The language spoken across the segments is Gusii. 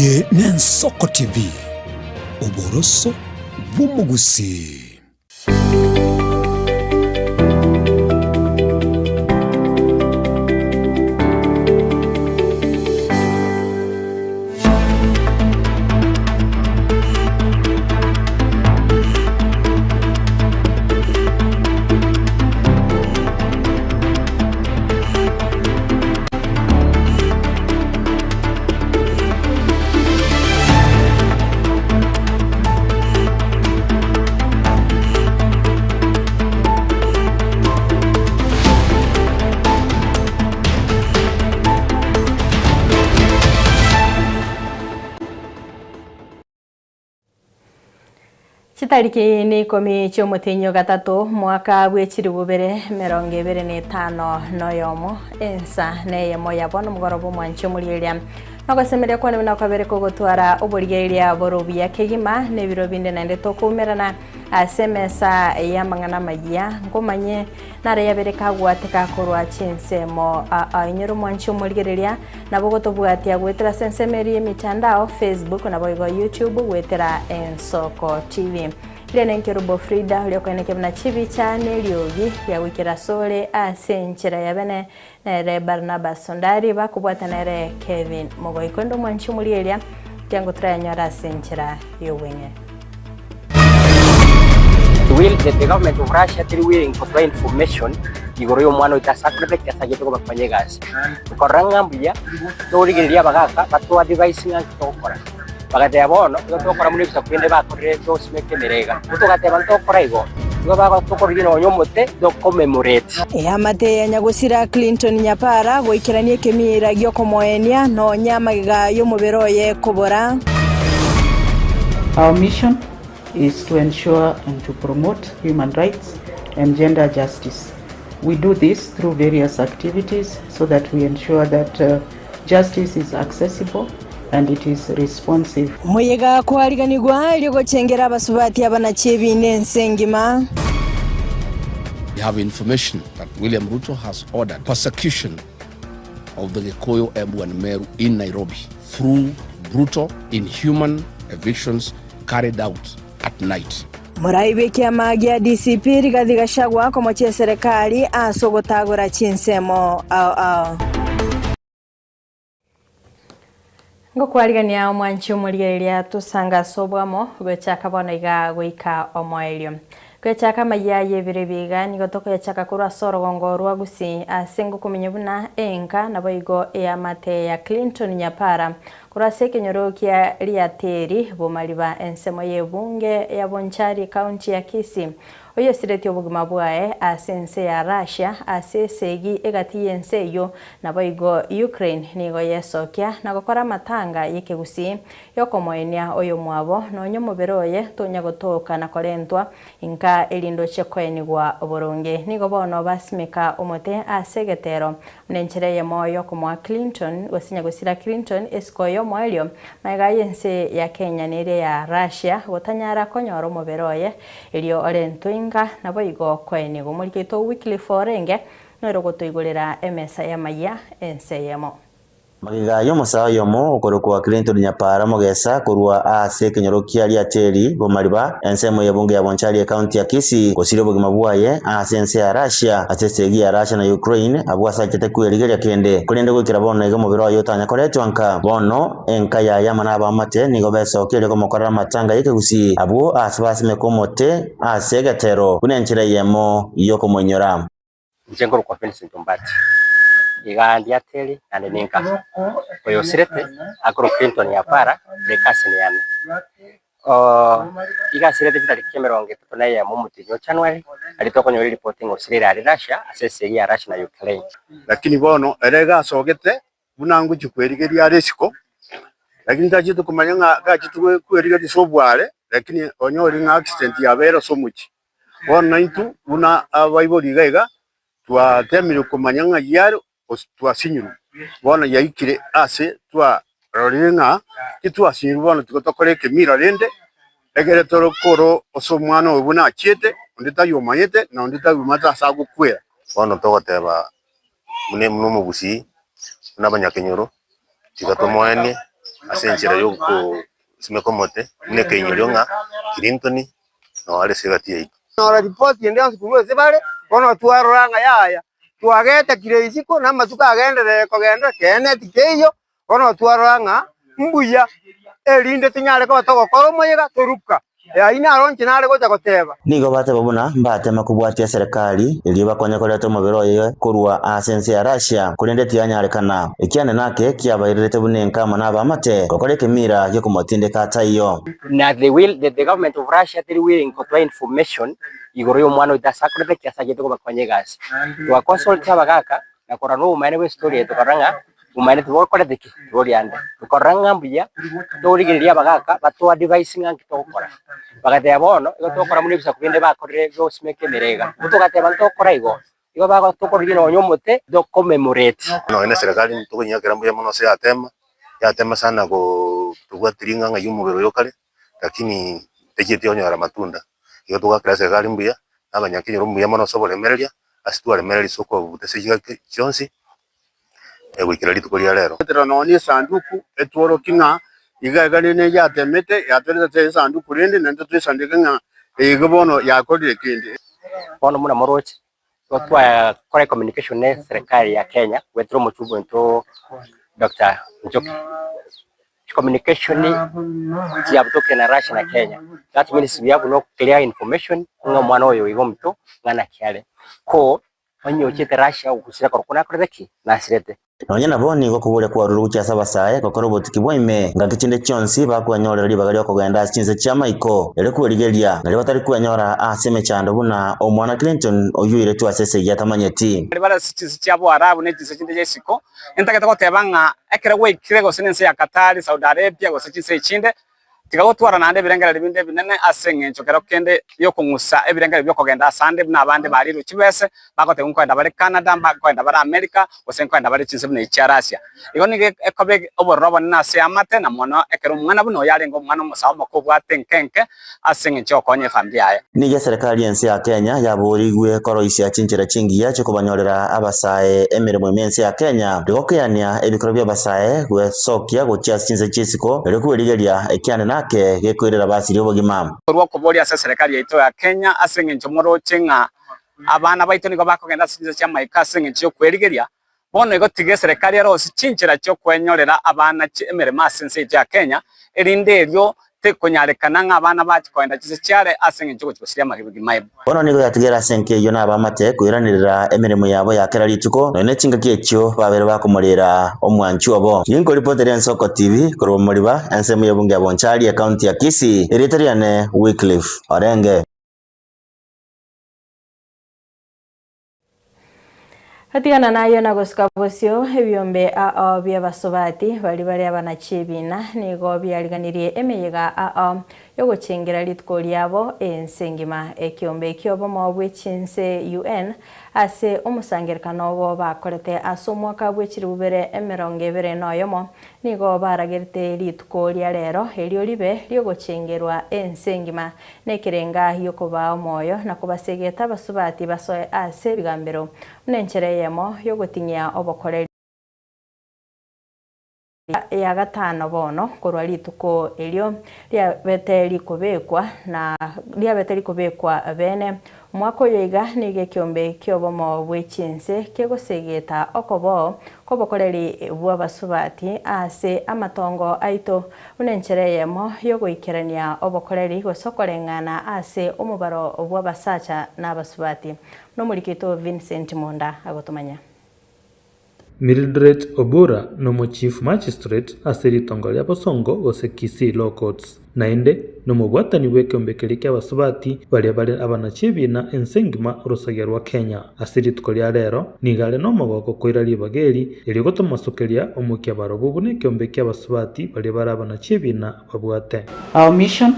Eye n'Ensoko TV, oboroso bw'omogusii. Chitariki neikomi chi'omotienyi o gatato, mwaka bwe chilifu bibere emerongo ebere na etano na oyomo, ensa neyemo ya bono omogoroba omwanche omorieria. Nogosemeria kwane buna kwabere kogotwara oborigereria bore obuya kegima, na ebiro binde naende tokoumerana ase emesa y'amang'ana amayia, nkomanye nare yabere kagwateka korwa chinsemo aa. Inyora omwanche omorigereria, Nabo gotobwatia goetera ase ensemo eria y'emitandao, Facebook naboigo YouTube goetera Ensoko TV. Riria nenkerubo Frida oria okoenekia buna chibicha na eriogi riagoikera asore ase enchera ya bene nere Barnabas Ondari bakobwata nere Kevin Mogoi. Korende omwanchi omorieria tiango torayanyore ase enchera y'obweng'e. Will the, the government of Russia teri willing kotoa information igoro y'omwana oito ase akorete ki ase agete kobakonya egasi. Nkorora ng'a mbuya torigereria abagaka batoa advice ng'a nki togokora. Bagateba bono igo togokora buna ebisaku binde bakorire togosimeka emerega. Igo togateba ntokora igo, igo bagotokororia nonya omote to commemorate. Eamate ya nyagosira Clinton Nyapara goikerania ekemira gi'okomoenia nonya magega y'omobere oye kobora. Our mission is to ensure and to promote human rights and gender justice. We do this through various activities so that we ensure that uh, justice is accessible and it is responsive. Omoyega kwariganigwa erio gochengera abasubati abanachi ebiina ense engima. We have information that William Ruto has ordered persecution of the Gikuyu, Embu and Meru in Nairobi through brutal, inhuman evictions carried out at night. Morai bw'ekiama gia DCP Rigathi Gachagua komochia eserekari ase ogotagora chinsemo ao ao. Ngokwarigania omwanchi omorigereria tosange ase obwamo gochaka bono iga goika omoerio. Gochaka amayia y'ebiro ebi iga nigo tokoyachaka korwa ase orogongo rwa Gusii ase ngokomenya buna enka naboigo eamate ya Clinton Nyapara Korwa ase ekenyoro kia Riateri, Bomariba, ensemo y'ebunge ya Bonchari, County ya Kisii, oyosiretie obogima bwaye ase ense ya Russia ase esegi egati y'ense eyio naboigo Ukraine nigo yesokia na gokora amatanga y'ekegusii y'okomoenia oyomwabo nonya omobere oye tonya gotoka na korentwa inka erinde oche koenigwa boronge. Nigo bono basimeka omote ase egetero Nenchera eyemo y'okomoa Clinton gose nyagosira Clinton esiko y'omoerio magega y'ense ya Kenya neria ya Russia gotanyara konyora omobere oye erio orentwe inga naboigo koenigwa. Omoriki oito Wycliffe Orenge nere ogotoigorera emesa y'amayia ense eyemo. Magega y'omosae oyomo okorokwa Clinton Nyapara Mogesa korwa ase ekenyoro kia Riateri, Bomariba, ensemo y'ebunge ya Bonchari ecounty ya Kisii, gosiria obogima bwaye ase ense ya Russia ase esegi ya Russia na Ukraine abwo ase achete kwerigeria kende. Korende goikera bono iga omobere oye otanya koretwa nka. Bono enka yaye amo nabamate nigo besokia erio komokorera amatanga y'ekegusii abwo ase basimeka omote ase egetero buna enchera eyemo y'okomoinyora. Inche nkorokwa Vincent Ombati, iga ndiateri naende ninka. Oyo osirete akorokwa Clinton Nyapara ore ecousin yane. Iga asirete chitariki emerongo etato na eyemo omotienyi o January, aria tokonyora eripoti ng'a osirire aria Russia ase esegi ya Russia na Ukraine. Lakini bono ere iga asogete buna ngochia kwerigeria are isiko, lakini tachete komanya ng'a gachete kwerigeria ase obware, lakini onyore ng'a accident yabeire ase omochie. Bono naintwe buna abaibori iga iga, twatemire komanya ng'ai are gose twasinyirwe, bono yaikire ase twarorire ng'a titwasinyirwe bono tiga tokore ekemira rende, ekere tore koro ase omwana oyo buna achiete, onde tari omanyete na onde tari omanyete ase agokwera. Bono togoteba buna buna omogusii, buna abanyakenyoro, tiga tomoenie. Ase enchera y'ogosimeka omote, buna ekeinyorio ng'a Clinton noo are ase egati yaito. Nyora ripoti ende yonsi korwa ase bare, bono twarora ng'a yaya, twagetekire isiko na amatuko agenderere kogenda, ekeene tikeiyo, bono twarora ng'a mbuya, erinde tonyare koba togokora omoyega toruka. Ayio naro inche nare gocha goteba. Nigo bateba buna mbatema kobwatia serikali erio bakonye koreta omobere oye korwa ase ense ya Russia, korende tianyarekana. Ekiane nake kiabairerete buna enka amo nabamate gokora ekemira gi'okomotindeka ataiyo. Na the will the, the government of Russia teri willing gotoa information igoro y'omwana oito ase akorete ki ase achete kobakonya egasi. Twa consult abagaka na korora na obomaene bwa estory eye tokarora ng'a obomaene tibokorete ki tibori ande. Tokarora ng'a mbuya torigereria abagaka bato advise ng'a nki togokora. Bagateba bono igo togokora buna ebisaku binde bakorire biogosimeka emere iga. Intwe togateba ntogokora igo, igo bagotokorigia nonye omote to commemorate. Nonye na eserekari ntokonyakera mbuya mono ase yatema, yatema sana koo tobwati ring'ang'a ya omobere oyo kare, lakini techieti onyora amatunda. Igo togakera eserekari mbuya, na abanyakenyoro mbuya mono ase oboremereria, ase twaremereria ase okobuta ase chingaki chionsi, goikera rituko ria rero. Goetera nonya esanduku etworokie ng'a iga iga rende yatemete yatwerete esanduku rende naende toisandeke ng'a iga bono yakorire kende. Bono buna moroche, igo twakora ecommunication ne eserekari ya Kenya goetera omochumbe oito Doctor Njoki. Chicommunication chiabutokire na Russia na Kenya, that means we have no clear information ng'a omwana oyo iga omonto ng'a naki are. Ko onye ochete Russia ogosira korokwo nakorete ki? Nasirete. Nonya nabo nigo okoboria kwarure gochia ase abasae gokora obotuki bwa ime, ngaki chinde chionsi bakwenyorera ribaga ri'okogenda ase chinse chi'amaiko erio kwerigeria, nario batari kwenyora ase emechando buna omwana Clinton oyio oiretwe ase esegi atamanyeti. Baria bare ase chinse chia Boarabu ne chinse chinde chia isiko, nintagete goteba ng'a ekero gwaikire gose nense ya Qatar, Saudi Arabia gose chinse echinde, Tiga gotwara naende ebirengererio binde ebinene ase engencho kero kende y'okong'usa ebirengererio bi'okogenda asande buna abande barirwe chibese, bagotebigwa nkoenda bare Canada, nkoenda bare America, gose nkoenda bare chinse buna echi chia Russia. Igo nigo ekoba obororo obonene ase eamate, na mono ekero omwana buna oyo arenge omwana omosae omoke obwate enka enke ase engencho y'ogokonya efamiri yaye. Nigo eserekari y'ense ya Kenya yaboorigwe koroisia chinchera chingiya chi'okobanyorera abasae emeremo ime ense ya Kenya, rigokeania ebikoro bi'abasae gwesokia gochia ase chinse chi'isiko, erio kwerigeria ekiane nake gekoirera basirie obogima. Korwa okoboria ase eserekari yaito ya Kenya ase engencho moroche ng'a abana baito nigo bakogenda ase chinse chi'amaiko ase engencho y'okwerigeria, bono igo tiga eserekari erosie chinchera chi'okwenyorera abana emeremo ase ense yaito ya Kenya, erinde erio tekonyarekana ng'a abana bache kogenda chinse chiare ase engencho y'ogochia gosiria amagima ebo. Bono nigo yatigere ase enka eyio nabamate koiranerera emeremo yabo ya kera rituko, nonya ne chingaki echio babere bakomorera omwanchi obo. Ninkoripoteria Ensoko TV korwa Omoriba, ensemo y'ebunge ya Bonchari, ekaunti ya Kisii. Erieta riane Wycliffe Orenge. Atigana nayio na gosuka bosio, ebiombe ao bi'abasubati baria bare abanachi ebiina nigo biariganirie emeyega ao y'ogochengera rituko riabo ense engima. Ekiombe ki'obomo bwe chinse, UN, ase omosangererekano obo bakorete ase omwaka bwe chilifu bibere emerongo ebere na oyomo, nigo baragerete rituko ria rero erio ribe ri'ogochengerwa ense engima Nekerenga gi'okobaa omoyo na kobasegeta abasubati basoe ase ebigambero, buna enchera eyemo y'ogoting'ia obokoreri ya gatano bono korwa rituko erio riabete rikobekwa na riabete rikobekwa bene. Omwaka oyo iga nigo ekiombe ki'obomo bwe chinse kegosegeta okoboo kw'obokoreri bw'abasubati ase amatongo aito buna enchera eyemo y'ogoikerania obokoreri gose okoreng'ana ase omobaro bw'abasacha na abasubati. Buna omoriki oito Vincent Monda agotomanya. Mildred Obura nomo Chief Magistrate ase ritongo ria Bosongo gose Kisii Law Courts. Naende nomobwatani bw'ekeombe keria ki'abasubati baria bare abanachi ebiina ense engima orosagia rwa Kenya. Ase rituko ria rero nigo are nomogoko koira ribaga eri erio gotomosokeria omokia barobwo buna ekeombe ki'abasubati baria bare abanachi ebiina babwate. Our mission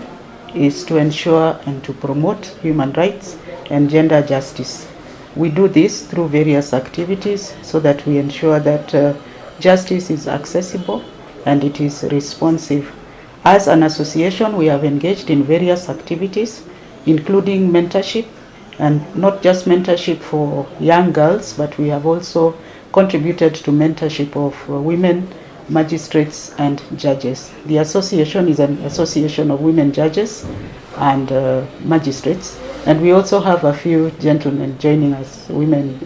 is to ensure and to promote human rights and gender justice. We do this through various activities so that we ensure that uh, justice is accessible and it is responsive. As an association, we have engaged in various activities, including mentorship, and not just mentorship for young girls, but we have also contributed to mentorship of uh, women magistrates and judges. The association is an association of women judges and magistrates, and we also have a few gentlemen joining us, women,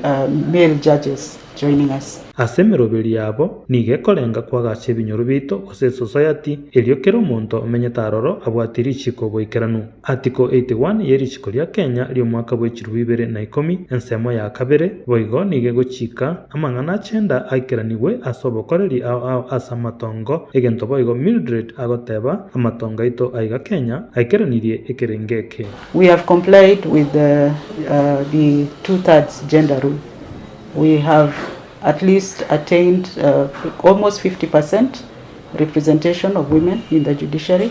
male judges joining us. Ase emeroberi yabo nigo ekorenga koagacha ebinyoro biaito gose esosayati, erio kera omonto omenyete aroro abwatie richiiko boikeranu. Article 81 ye richiiko ria Kenya ri'omwaka bwe chirubu ibere na ikomi, ensemo ya kabere, boigo nigo egochika amang'ana achenda aikeranigwe ase obokoreri ao ao ase amatongo, egento boigo Mildred agoteba, amatongo aito aiga Kenya aikeranirie ekerengo eke. We have complied with the the two thirds gender rule. We have at least attained almost 50% representation of women in the judiciary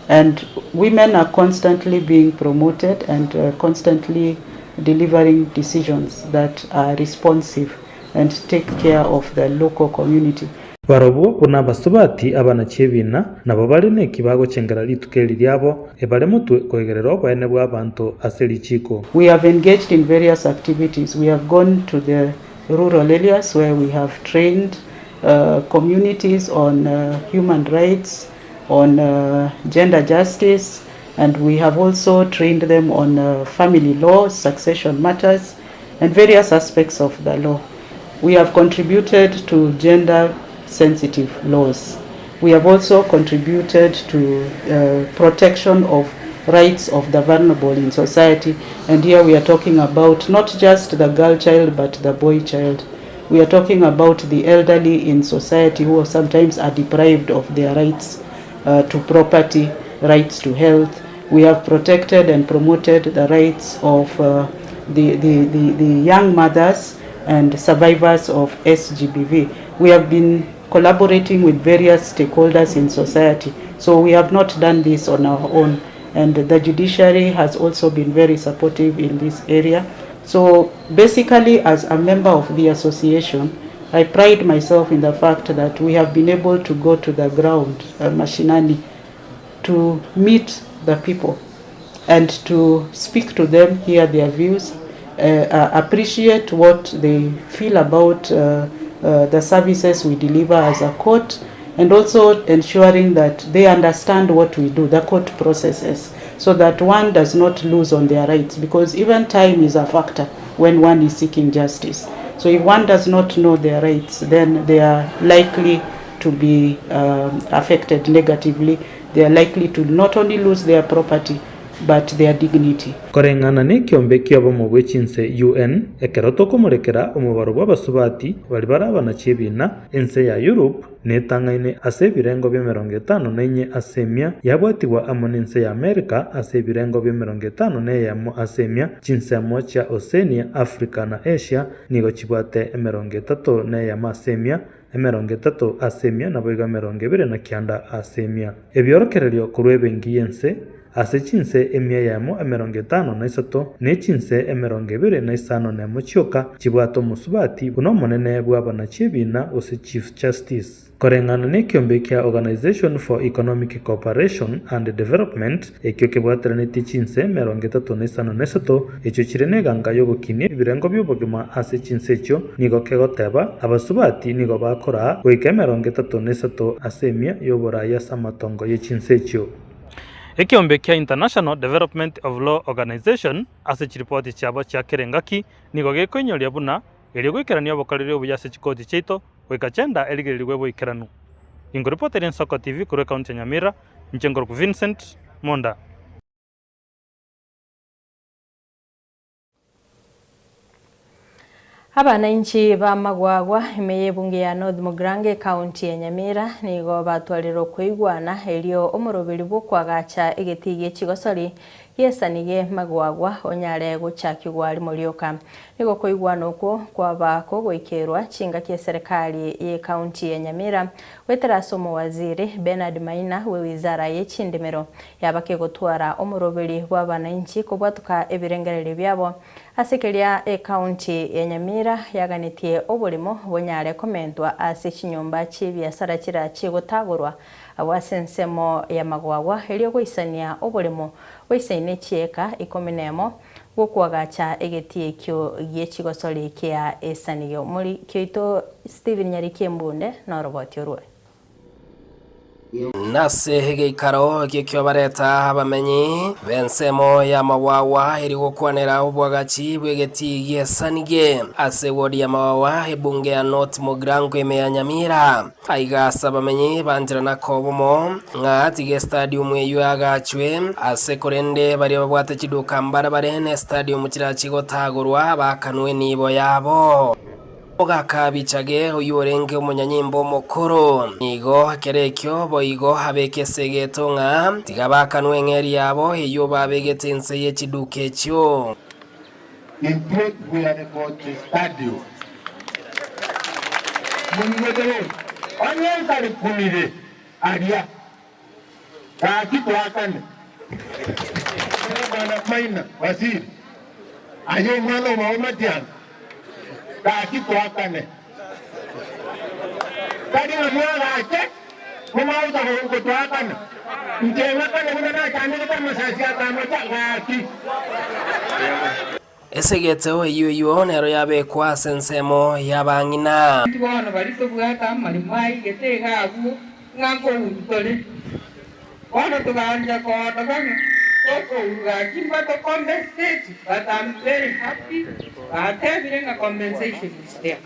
and women are constantly being promoted and constantly delivering decisions that are responsive and take care of the local community. Barobwo buna abasubati abanachi ebiina, nabo bare neki bagochengera rituko eri riabo, ebare motwe koegerera oboene bw'abanto ase richiiko. We have engaged in various activities, we have gone to the rural areas where we have trained communities on human rights, on gender justice and we have also trained them on family law, succession matters and various aspects of the law. We have contributed to gender sensitive laws. We have also contributed to protection of rights of the vulnerable in society and here we are talking about not just the girl child but the boy child. We are talking about the elderly in society who sometimes are deprived of their rights uh, to property, rights to health. We have protected and promoted the rights of uh, the, the, the, the young mothers and survivors of SGBV. We have been collaborating with various stakeholders in society. So we have not done this on our own. And the judiciary has also been very supportive in this area. So basically, as a member of the association, I pride myself in the fact that we have been able to go to the ground, mashinani, to meet the people and to speak to them, hear their views, appreciate what they feel about the services we deliver as a court, and also ensuring that they understand what we do, the court processes, so that one does not lose on their rights, because even time is a factor when one is seeking justice. So if one does not know their rights, then they are likely to be affected negatively. They are likely to not only lose their property, but their dignity. Koreng'ana nekiombe ki'obomo bwe chinse, UN, ekero tokomorekera omobaro bw'abasubati baria bare abanachi ebina, ense ya Europe netang'aine ase ebirengo bi'emerongo etano na inye ase emia, yabwatigwa amo nense ya Amerika ase ebirengo bi'emerongo etano na eyemo ase emia, chinsemo chia Oceania, Africa na Asia nigo chibwate emerongo etato na eyemo ase emia, emerongo etato ase emia naboigo emerongo ebere na kianda ase emia. Ebiorokererio korwa ebenki y'ense, ase chinse emia eyemo emerongo etano na isato, ne chinse emerongo ebere na isano nemo chioka chibwate omosubati buna omonene bw'abanachi ebiina gose Chief Justice. Koreng'ana nekiombe kia Organisation for Economic Cooperation and Development, ekio kebwateranetie chinse emerongo etato na isano na isato, echio chire neganga y'ogokinia ebirengo bi'obogima ase chinse echio, nigo kegoteba, Abasubati nigo bakoraa goika emerongo etato na isato ase emia y'oboraai ase amatongo ye chinse echio. Ekiombe kia International Development of Law Organization ase chiripoti chiabo chia kera engaki nigo gekoinyoria buna erio goikerania obokoreri obuya ase chikoti chiaito goika chenda erigererigwe boikeranu. Inkoripotera Ensoko TV korwa ekaunti ya Nyamira, inche nkorokwa Vincent Monda. Abananchi ba Magwagwa ime y'ebunge ya North Mugirango ekaunti ya Nyamira nigo batwarire okoigwana erio omoroberi bw'okoagacha egetii gie chigosori giesanigie Magwagwa onyare gochakigwa rimo rioka. Nigo okoigwana okwo kwaba kogoikerwa chingaki eserekari y'ekaunti ya Nyamira goetera ase omowaziri Bernard Maina bwe wizara ye chindemero yaba kegotwara omoroberi bw'abananchi kobwatoka ebirengererio biabo Ase keria ecounty ya Nyamira yaganetie oborimo bonyare komentwa ase chinyomba chi'ebiasara chirachie gotagorwa abwo ase ensemo ya Magwagwa erio goisania oboremo boisaine chieka ikomi nemo bw'okoagacha egetii ekio gie chigosori kia Esanigio. Omoriki oito Stephen Nyariki Embunde noroboti orwe. Nase egeikaro ekio kiobareta abamenyi b'ensemo y'amawawa eri gokwanera obwagachi bw'egetii gi'esanige ase ewodi y'amawawa ebunge ya North Mugirango ime ya Nyamira. Aiga ase abamenyi bancherana kobomo ng'a tiga estadiumu eyio eagachwe ase korende baria babwate chiduka mbare bare n'estadiumu chirachie gotagorwa bakanwe enibo yabo. Ogaka Bichage, oyio orenge omonyanyimbo omokoro, nigo ekero ekio boigo abeke ase egeto ng'a tiga bakanwe eng'eria yabo eyio babegete inse ye chiduka echio. Intwe tibweane gocha estadium. Monyigwete bono? Onye nkarikunire aria, gaki toakane. Bwana Maina Waziri, aye omwana omwabo Matiang'i, gaki toakane. Tari ng'a mwagache momagocha gotoakana. Inche ng'akane buna nachandegete amasasi akamocha, gaki. Esegeteo eyio eyio nero yabekwa ase ensemo y'abang'ina. Intwe bono baria tobwate amaremo aigete iga abwo, ng'a nkouru tore. Bono togaancha koondoka ng'a tokouru gaki mbato compensate, but I'm very happy batebire ng'a compensation is there.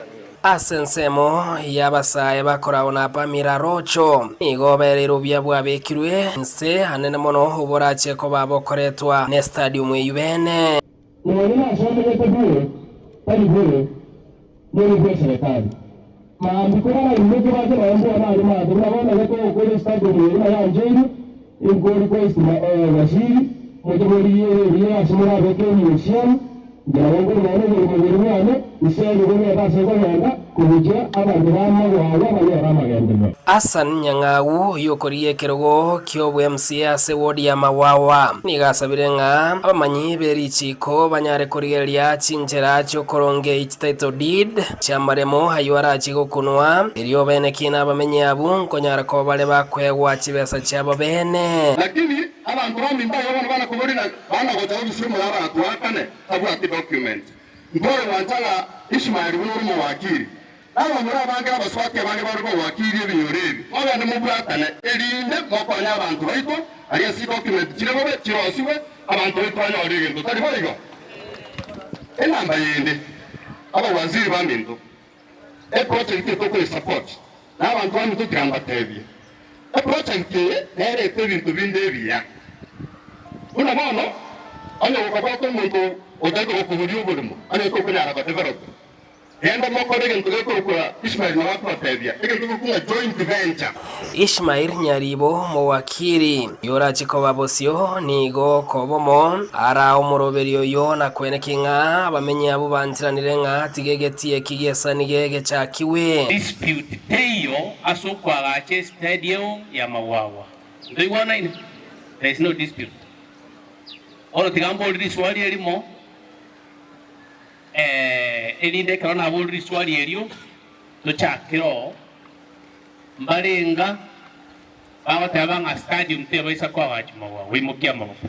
Ase ensemo y'abasae bakoragwa na Pamira Rocho, nigo bereire obuya bwabekirwe inse anene mono oborache koba bokoretwa n'estadium eyio bene. Nonya nasomegete bure, tari bure, nere bw'eserekari. Mambia kobaraimoke bache nonye mbwana aria maate buna bono iga togokora estadium eye buna yancheirwe, inko request waziri, moche morigie ere eria ase morabeke enibo chiane, Inche nabo nkorwana oborimo boria bwane, inse nigo ng'ete ase nkogenda, kogochia abanto b'amagwaagwa banyore amagenderero. Hassan Nyang'au oyio okorigia ekerogo ki'obwa-MCA ase ward ya Mawawa nigo asabire ng'a abamanyi be richiiko banyare korigereria chinchera chi'okorongei chititle deed chi'amaremo ayio arachie gokunwa erio bene ki nabamenyi abwo nkonyara koba bare bakoegwa chibesa chiabo bene. Lakini abanto baminto aya bono banakoboria na banagocha gobisia omoraba atoakane tabwati document. Ntore gwancha ng'a Ishmael buna ore omowakiri, na abamura abange na abasubati abange bare bawakiri ebinyoro ebi, mogende mobwatane, erinde mokonye abanto baito aria ase chidocument chire bobe chirosigwe, abanto baito banyore egento. Tari boigo? Enamba yende, abawaziri baminto, eproject eye tokoyesupport, na abanto baminto tiga mbatebie, eproject eye nerete ebinto binde ebiya. Buna bono, onye gokobwata omonto otari kogokoboria oborimo, onye tokonyara godevelop, genda mokore egento gekorokwa Ishmael nabo akobatebia, egento gekorokwa ng'a joint venture. Ishmael Nyaribo Mowakiri, yorachie koba bosio, nigo kobomo ara omoroberi oyo na kweneki ng'a abamenyi abwo bancheranire ng'a tiga egetii eki gi'esani gechakiwe. Dispute teiyo ase okoagacha estadium ya Mawawa. Ntoigwanaine? There is no dispute. Bono tiga mbore riswali erimo, eh, erinde ekero naborire riswali erio, tochakere oo. Mbarenga bagoteba ng'a stadium tebaisa koagachwa magwago, imokia amaboko.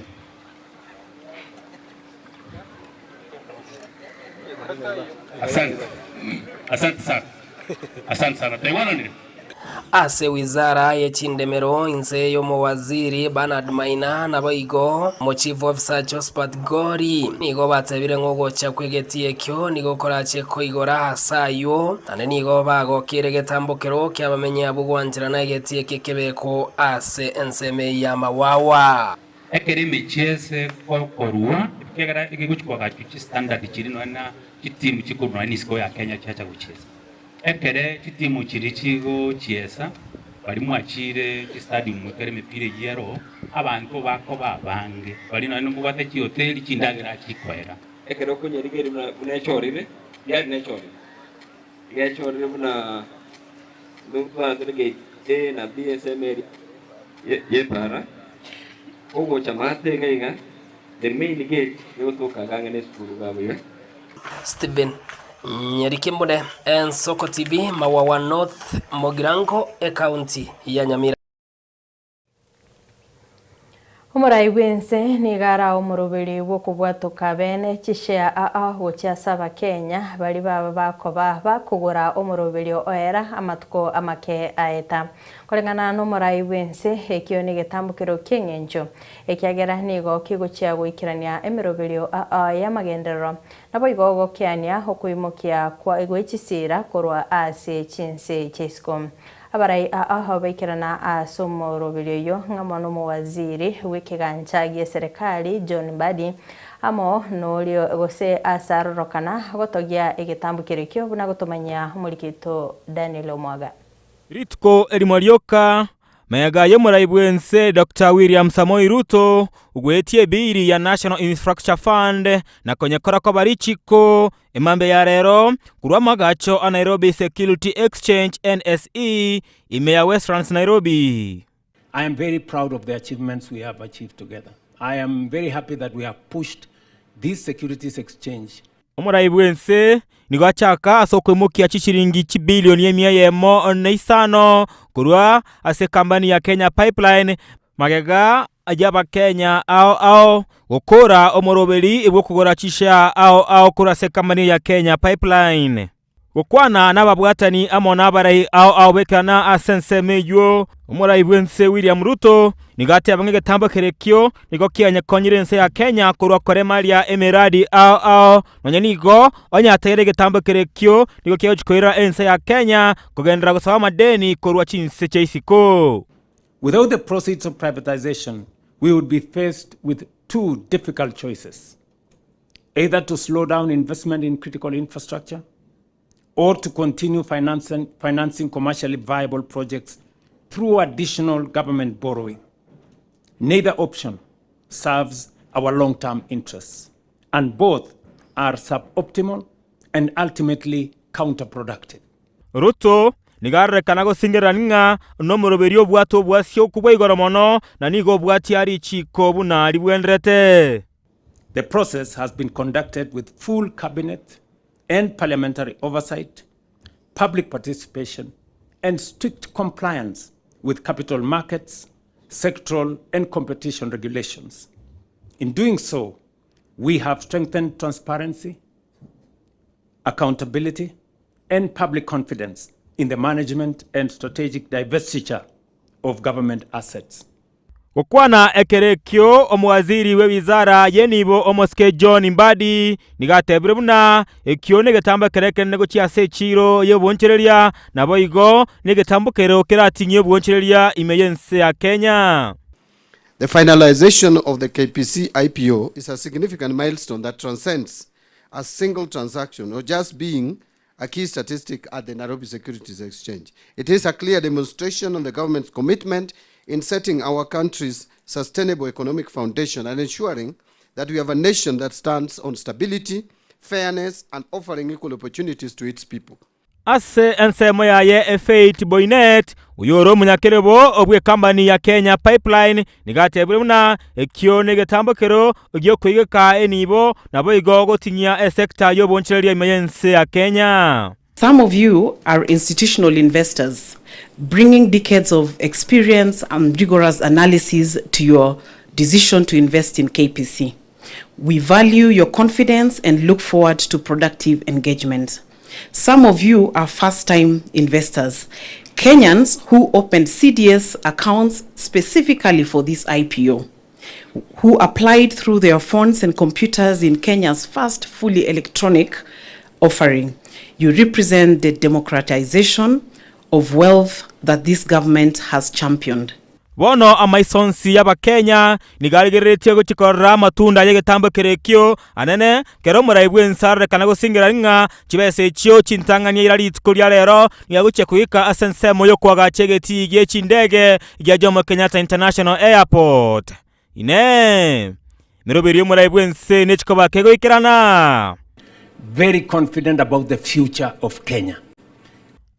Asante. Asante sana. Asante sana. Twaigwananire? Ase wizara ye chindemero inse y'omowaziri Bernard Maina naboigo omochief officer Josphat Gori nigo batebire ng'a ogocha kw'egetii ekio nigo korache koigora ase ayio naende nigo bagokeire egetambokero ki'abamenyi abwo gwancherana egetii eke kebekwo ase ensemo eyio y'amawawa. Ekero emechie ase gokorua, ekiagera egegochia koagachwa chistandard chiria nonya na chitimu chikorwa nonya na isiko ya Kenya chiacha gochiesa. Ekere chitimu chiria chigochiesa, baria mwachiire chistadium ekero emepira eyio ero, abanto bakoba abange, baria nonya mobwate chihoteli chindagera chikoera. Ekero okonyerigereria buna buna echorire, riari nechorire, iga echorire buna ntobwate gate A na B ensemo eria ye yepara, ogocha maate iga iga, the main gate egotoka iga ang'e na esukuru iga abwo iga. Stephen Nyarikimbune, Ensoko TV, Mawawa North, Mogirango, Ekaunti ya Nyamira. Omorai bw'ense nigo arae omoroberi bw'okobwatoka bene chishare aa gochia ase Abakenya baria baba bakoba bakogora omoroberio oera amatuko amake aeta. Koreng'ana nomorai bw'ense, ekio negetambokero ki'eng'encho, ekiagera nigo kigochia goikerania emeroberio aa y'amagenderero, naboigo gokeania okoimokia kwa gwe chisira korwa ase chinse chi'isiko. Abarai aa baikerana ase omoroberio oyio ng'amo nomowaziri bw'ekegancha gi'eserekari John Mbadi amo norio gose ase arorokana gotogia egetambo kerekio buna gotomanyia omorikito Daniel Omwaga. Rituko erimo rioka, magega y'omorai bw'ense Doctor William Samoei Ruto ogwetie ebiiri ya National Infrastructure Fund na konyekora koba richiko Emambia ya rero, korwa amagacho a Nairobi Security Exchange, NSE, ime ya Westlands, Nairobi. I am very proud of the achievements we have achieved together. I am very happy that we have pushed this securities exchange. Omorai bw'ense nigo achaka ase okoimokia chishilingi chibilioni emia eyemo na isano korwa ase ekambani ya Kenya Pipeline magega y'Abakenya ao ao gokora omoroberi bw'okogora chishare ao ao korwa ase ekamani ya Kenya Pipeline. Gokwana nababwatani amo nabarai ao ao b'ekerana ase ensemo eyio, omorai bw'ense William Ruto nigo ateba ng'a egetambo kerekio nigo kianyekonyire ense ya Kenya korwa koremaria emeradi ao ao nonya nigo onye ateire egetambo kerekio nigo kiagochia koira ense ya Kenya kogenderera gosaba amadeni korwa chinse chia isiko. Without the proceeds of privatization, we would be faced with two difficult choices either to slow down investment in critical infrastructure or to continue financing, financing commercially viable projects through additional government borrowing. Neither option serves our long term interests, and both are suboptimal and ultimately counterproductive. Ruto nigo arorekana gosingererania ng'a nomoroberio obwate obwasioku bwa igoro mono, na nigo obwatia richiiko buna ribwenderete. The process has been conducted with full cabinet and parliamentary oversight, public participation, and strict compliance with capital markets, sectoral, and competition regulations. In doing so, we have strengthened transparency, accountability, and public confidence in the management and strategic divestiture of government assets. Gokwana ekero ekio omowaziri bw'ewizara y'enibo omosike John Mbadi nigo atebire buna ekio negetambo ekero ekenene gochia ase echiiro y'obonchoreria naboigo negetambo kero kerating'ie obwonchoreria ime y'ense ya Kenya. The finalization of the KPC IPO is a significant milestone that transcends a single transaction or just being a key statistic at the Nairobi Securities Exchange. It is a clear demonstration of the government's commitment in setting our country's sustainable economic foundation and ensuring that we have a nation that stands on stability, fairness, and offering equal opportunities to its people. Ase ensemo yaye Faith Boinnet, oyore omonyakerobo bw'ekambani ya Kenya Pipeline, nigo atebire buna ekio negetambo kero giokoigeka enibo naboigo gotinyia esecta y'obonchoreria ime y'ense ya Kenya. Some of you are institutional investors, bringing decades of experience and rigorous analysis to your decision to invest in KPC. We value your confidence and look forward to productive engagement. Some of you are first time investors, Kenyans who opened CDS accounts specifically for this IPO, who applied through their phones and computers in Kenya's first fully electronic offering. You represent the democratization of wealth that this government has championed. Bono amaiso onsi y'Abakenya nigo arigereretie gochia korora amatunda y'egetambo kerekio anene, kera omorai bw'ense arorekana gosingera ng'a chibesa echio chintang'ani eira rituko ria rero nigo agochia koika ase ensemo y'okoagacha egetii gie chindege gia Jomo Kenyatta International Airport. Inee! Emeroberio y'omorai bw'ense nechikoba kegoikerana? Very confident about the future of Kenya.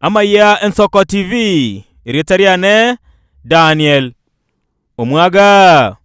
Amayia Ensoko TV, erieta riane Daniel Omwaga.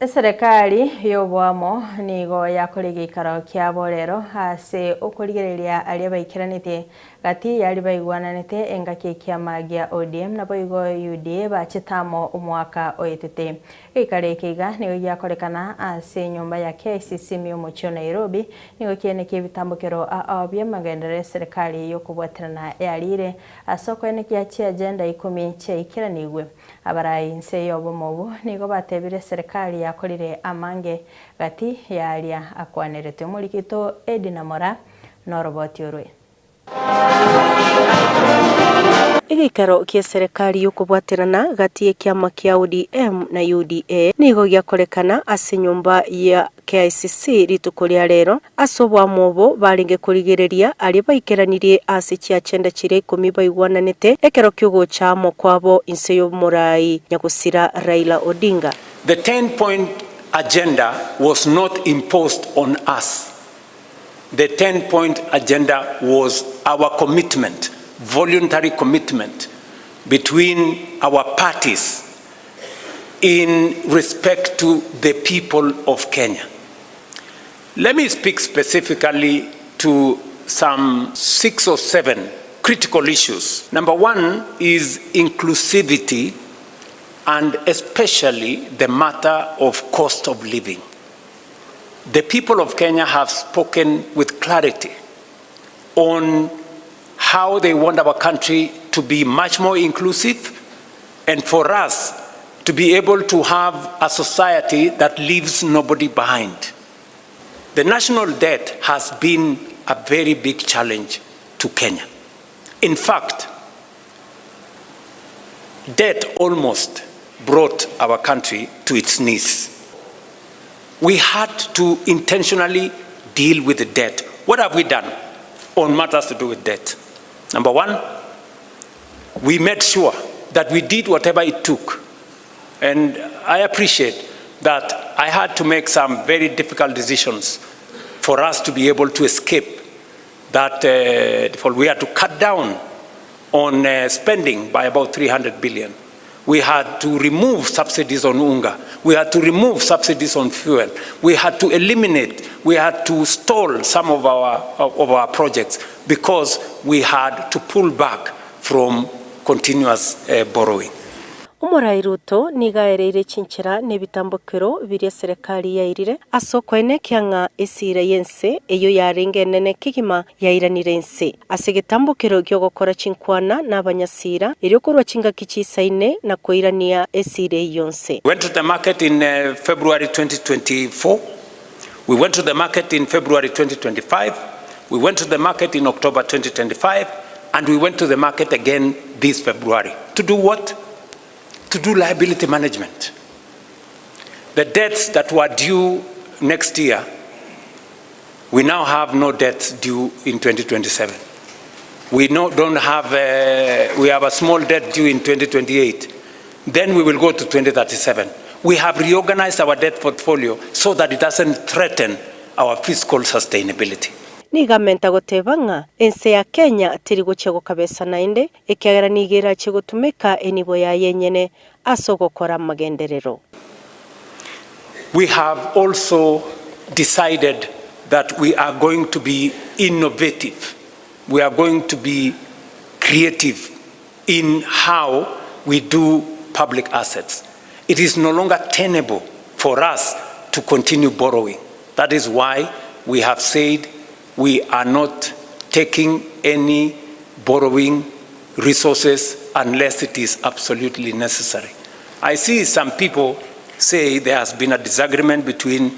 Eserekari y'oboamo nigo yakora egeikaro kiabo rero ase okorigereria aria baikeranetie gati y'aria baigwananete engaki ekiama gia ODM naboigo UDA bachete amo omwaka oetete. Geikaro eke iga nigo giakorekana ase enyomba ya KICC ime y'omochie o Nairobi, nigo kianekia ebitambokero ao bi'amagenderero y'eserekari y'okobwaterana yarire ase okoenekia chiagenda ikomi chiaikeranigwe. Abarai inse y'obomo obwo nigo batebire serikali yakorire amange gati y'aria akwaneretwe. Omorikito Edina Moraa noroboti orwe. Egeikaro gi'eserekari y'okobwaterana gati y'ekiama kia ODM na UDA nigo giakorekana ase enyomba ya KICC rituko ria rero, Ase oboamo obo barenge korigereria aria baikeranirie ase chiachenda chiria ikomi baigwananete ekero ki'ogocha amo kwabo inse y'omoraai nyagosira Raila Odinga. The ten-point agenda was not imposed on us. The ten-point agenda was our commitment, voluntary commitment between our parties in respect to the people of Kenya. Let me speak specifically to some 6 or 7 critical issues. Number one is inclusivity and especially the matter of cost of living. The people of Kenya have spoken with clarity on how they want our country to be much more inclusive and for us to be able to have a society that leaves nobody behind. The national debt has been a very big challenge to Kenya. In fact, debt almost brought our country to its knees. We had to intentionally deal with the debt. What have we done on matters to do with debt? Number one, we made sure that we did whatever it took. And I appreciate that I had to make some very difficult decisions for us to be able to escape that default. We had to cut down on spending by about 300 billion. We had to remove subsidies on unga. We had to remove subsidies on fuel. We had to eliminate, we had to stall some of our projects because we had to pull back from continuous borrowing. Omorai Ruto nigo aereire chinchera na ebitambokero biria eserekari yairire ase okoenekia ng'a esiira y'ense eyio yarenge enene kegima yairanire inse ase egetambokero gi'ogokora chinkwana n'abanyasiira, erio korwa chingaki chiisaine na koirania esiira eyio nse. We went to the market in February 2024, we went to the market in February 2025, we went to the market in October 2025, and we went to the market again this February. To do what? To do liability management. The debts that were due next year, we now have no debts due in 2027. We no, don't have, a, we have a small debt due in 2028. Then we will go to 2037. We have reorganized our debt portfolio so that it doesn't threaten our fiscal sustainability. Nigo amenta goteba ng'a ense ya Kenya teri gochia gokabesa naende, ekiagera nigo erachie gotumeka enibo yaye enyene ase ogokora amagenderero. We have also decided that we are going to be innovative, we are going to be creative in how we do public assets. It is no longer tenable for us to continue borrowing. That is why we have said we are not taking any borrowing resources unless it is absolutely necessary. I see some people say there has been a disagreement between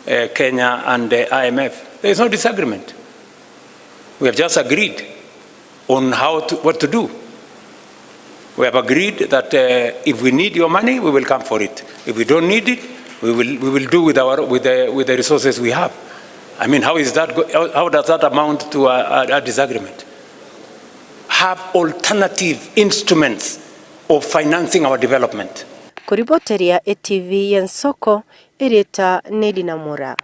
Kenya and the IMF. There is no disagreement. We have just agreed on what to do. We have agreed that if we need your money, we will come for it. If we don't need it, we will do with the resources we have. I mean, how is that? How does that amount to a disagreement? Have alternative instruments of financing our development. Koriboteria etivi y'ensoko erieta Nedina Mura.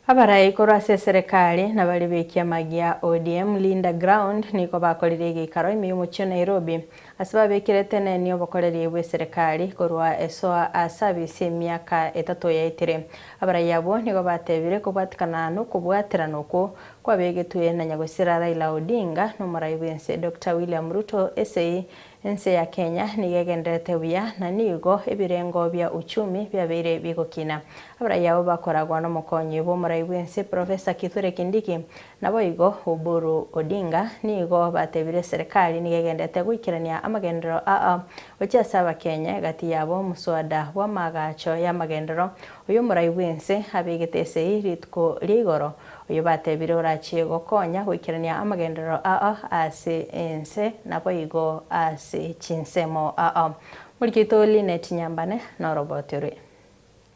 Abarai korwa ase eserekari na baria b'ekiama gia ODM Linda Ground nigo bakorire egeikaro ime y'omochie o Nairobi. Ase babekire teneni obokoreri bw'eserekari korwa esoa ase abisi emiaka etato yaetire. Abarai abwo nigo batebire kobwatikana nokobwaterana okwo kwabegetwe na nyagosira Raila Odinga na omorai bw'ense Doctor William Ruto esei Ense ya Kenya nigo egendererete buya na nigo ebirengo bia uchumi biabeire bigokina. Abarai abo bakoragwa nomokonyi bw'omorai bw'ense Professor Kithure Kindiki naboigo Oburu Odinga nigo batebire eserekari nigo egendererete goikerania amagenderero aa gochia ase abakenya egati yabo omoswada bw'amaagacho y'amagenderero oyo omorai bw'ense abegete esegi rituko ria igoro Oyo batebire orachie gokonya goikerania amagenderero ao ase ense naboigo ase chinsemo ao. Moriki oito Linet Nyambane noroboti rwe.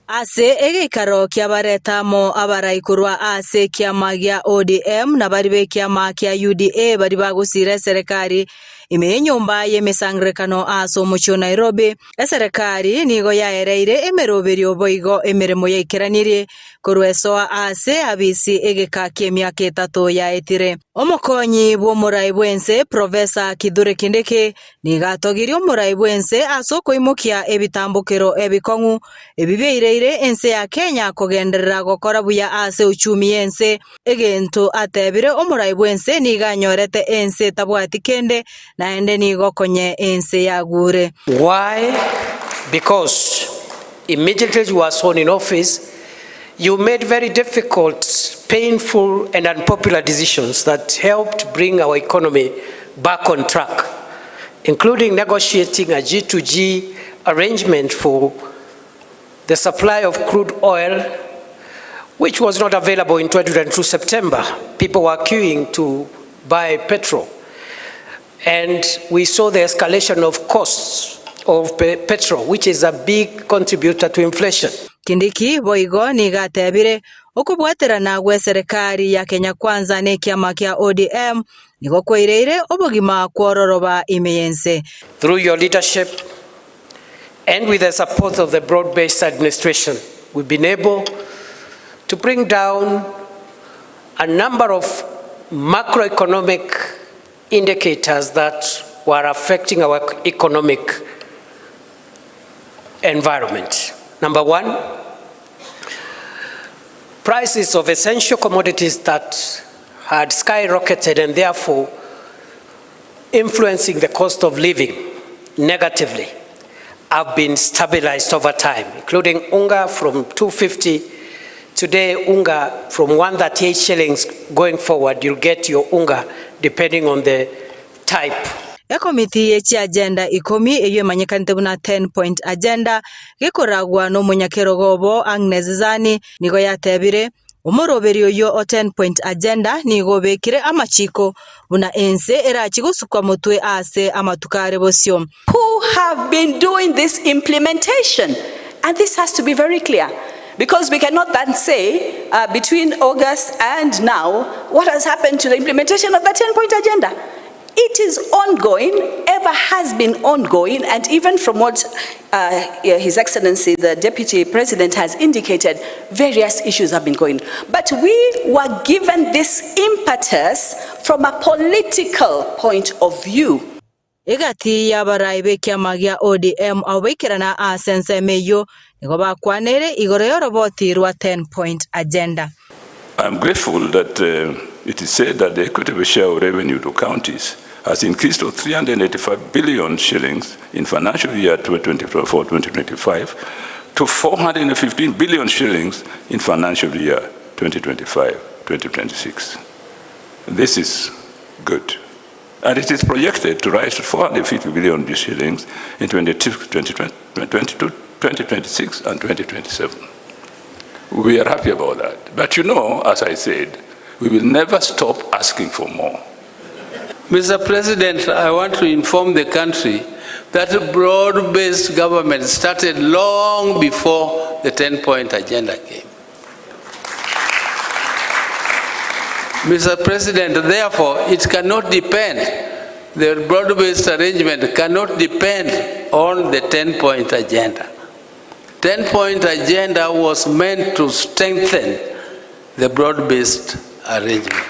Ase egeikaro kiabareta amo abarai korwa ase ekiama gia ODM na baria b'ekiama kia UDA baria bagosiira eserekari ime y'enyomba y'emesangererekano ase omochie o Nairobi. Eserekari nigo yaereire emeroberio boigo emeremo yaikeranirie Korwa esoa aase abisi egeka ki'emiaka etato yaetire. Omokonyi bw'omorai bw'ense Professor Kithure Kindiki nigo atogirie omorai bw'ense ase okoimokia ebitambokero ebikong'u ebi biaireire ense ya Kenya kogenderera gokora buya ase uchumi y'ense. Egento atebire omorai bw'ense nigo anyorete ense etabwati kende naende nigo konye ense yagure. Why? Because Immediately you were sworn in office, you made very difficult, painful, and unpopular decisions that helped bring our economy back on track, including negotiating a G2G arrangement for the supply of crude oil, which was not available in 2022 September. People were queuing to buy petrol. And we saw the escalation of costs of petrol, which is a big contributor to inflation. Kindiki boigo nigo atebire, Okobwaterana gw'eserekari ya Kenya Kwanza nekiama kia ODM nigo kwaireire obogima kwororoba ime y'ense. Through your leadership and with the support of the broad-based administration, we've been able to bring down a number of macroeconomic indicators that were affecting our economic environment. Number one, prices of essential commodities that had skyrocketed and therefore influencing the cost of living negatively have been stabilized over time, including unga from 250 today unga from 138 shillings going forward you'll get your unga depending on the type. Ekomiti ye chiagenda ikomi eyio emanyekanete buna Ten Point Agenda gekoragwa nomonyakerogo obo Agnes Zani nigo yatebire, Omoroberi oyio o Ten Point Agenda nigo obekire amachiko buna ense erachie gosukwa motwe aase amatuko are bosio. Who have been doing this implementation and this has to be very clear because we cannot then say between August and now what has happened to the implementation of the 10 point agenda. It is ongoing, ever has been ongoing, and even from what His Excellency the Deputy President has indicated, various issues have been going. But we were given this impetus from a political point of view. Egati y'abarai b'ekiama gia ODM abwo baikerana ase ensemo eyio nigo bakwaneire igoro y'oroboti rwa Ten Point Agenda. I am grateful that it is said that the equitable share of revenue to counties has increased to 385 billion shillings in financial year 2024-2025 to 415 billion shillings in financial year 2025-2026. This is good. And it is projected to rise to 450 billion shillings in 2026 and 2027. We are happy about that. But you know, as I said, we will never stop asking for more. Mr. President, I want to inform the country that broad-based government started long before the 10-point agenda came. Mr. President, therefore, it cannot depend, the broad-based arrangement cannot depend on the 10-point agenda. 10-point agenda was meant to strengthen the broad-based arrangement.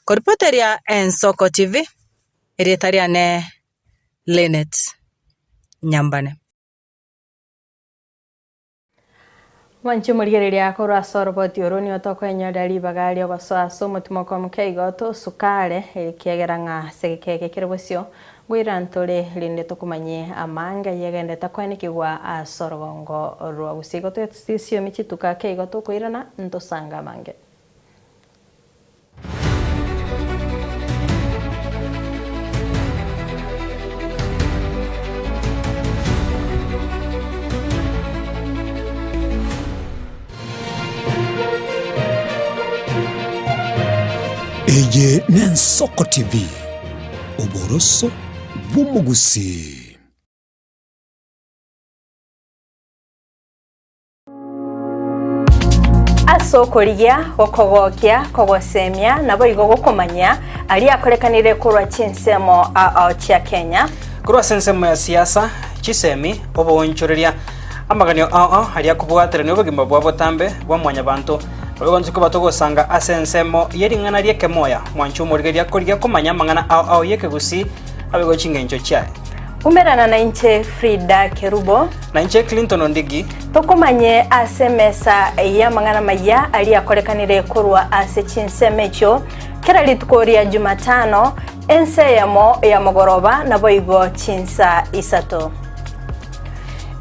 Koripoteria Ensoko TV, erieta riane Linet Nyambane. Mwanche omorigereria korwa ase oroboti oro nigo tokoenyorera ribaga riogosoa ase omotimoko omoke igo tosukare, ekiagera ng'a ase egeka eke kere bosio ngoira ntore rinde tokomanyie amange ayegendete koenekigwa ase orogongo rwa gusii. Igo toesiomi chituko ake igo tokoirana ntosange amange. Eye n'Ensoko TV, oboroso bw'omogusii. Ase okorigia, gokogokia, kogosemia, naboigo gokomanyia aria akorekanire korwa chinsemo ao chia Kenya. Korwa ase ensemo ya siasa, chisemi, oboonchoreria, amaganio ao ao aria akobwaterania obogima bwa botambe bwa mwanyabanto, naboigo intwe koba togosanga ase ensemo ye ring'ana ri'ekemoya, mwanche omorigereria korigia komanya amang'ana ao ao y'ekegusii naboigo chingencho chiaye. Umerana nainche Frida Kerubo. Nainche Clinton Ondigi. Tokomanye ase emesa y'amang'ana maya aria akorekanire korwa ase chinsemo echio kera rituko ria Jumatano, ensa eyemo ya mogoroba naboigo chinsa isato.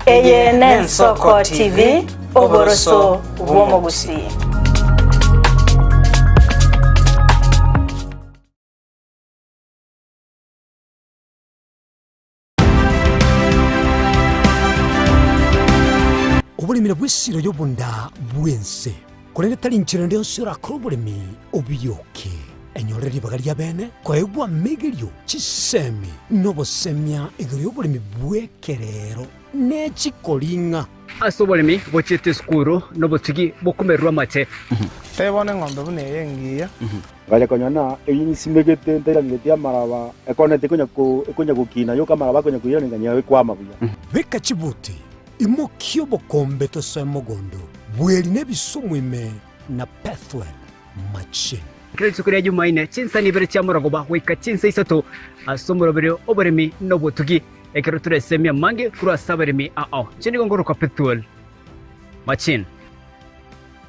Eye n'Ensoko TV, oboroso bw'omogusii. Oboremi nabwo esiro y'obonda bw'ense, korende tari inchera ende yonsi orakore oboremi obiyoke. Enyorere ribaga ri'abeene koegwa amegerio, chisemi, na obosemia igoro y'oboremi bw'ekerero ne chikoring'a. Ase oboremi bochiete esukuru nobotugi bokomererwa amate. Tebia bono eng'ombe buna eye engiya. Ngacha konyora ng'a eyio nsimegete ntairaneretie amaraba, ekonete ekonya gokina yoka amaraba akonya koiraneria ng'a ekwama buya. Beka chibuti, imokia obokombe tosoe mogondo, bweri na ebisumu ime na Pethuel machine. Kera rituko ria Jumaine, chinsani ibere chia morogoba goika chinsa isato ase omoroberio oboremi na obotugi, ekero toresemie amange korwa ase abaremi ao. Inche nigo ngorokwa Pethuel Machine.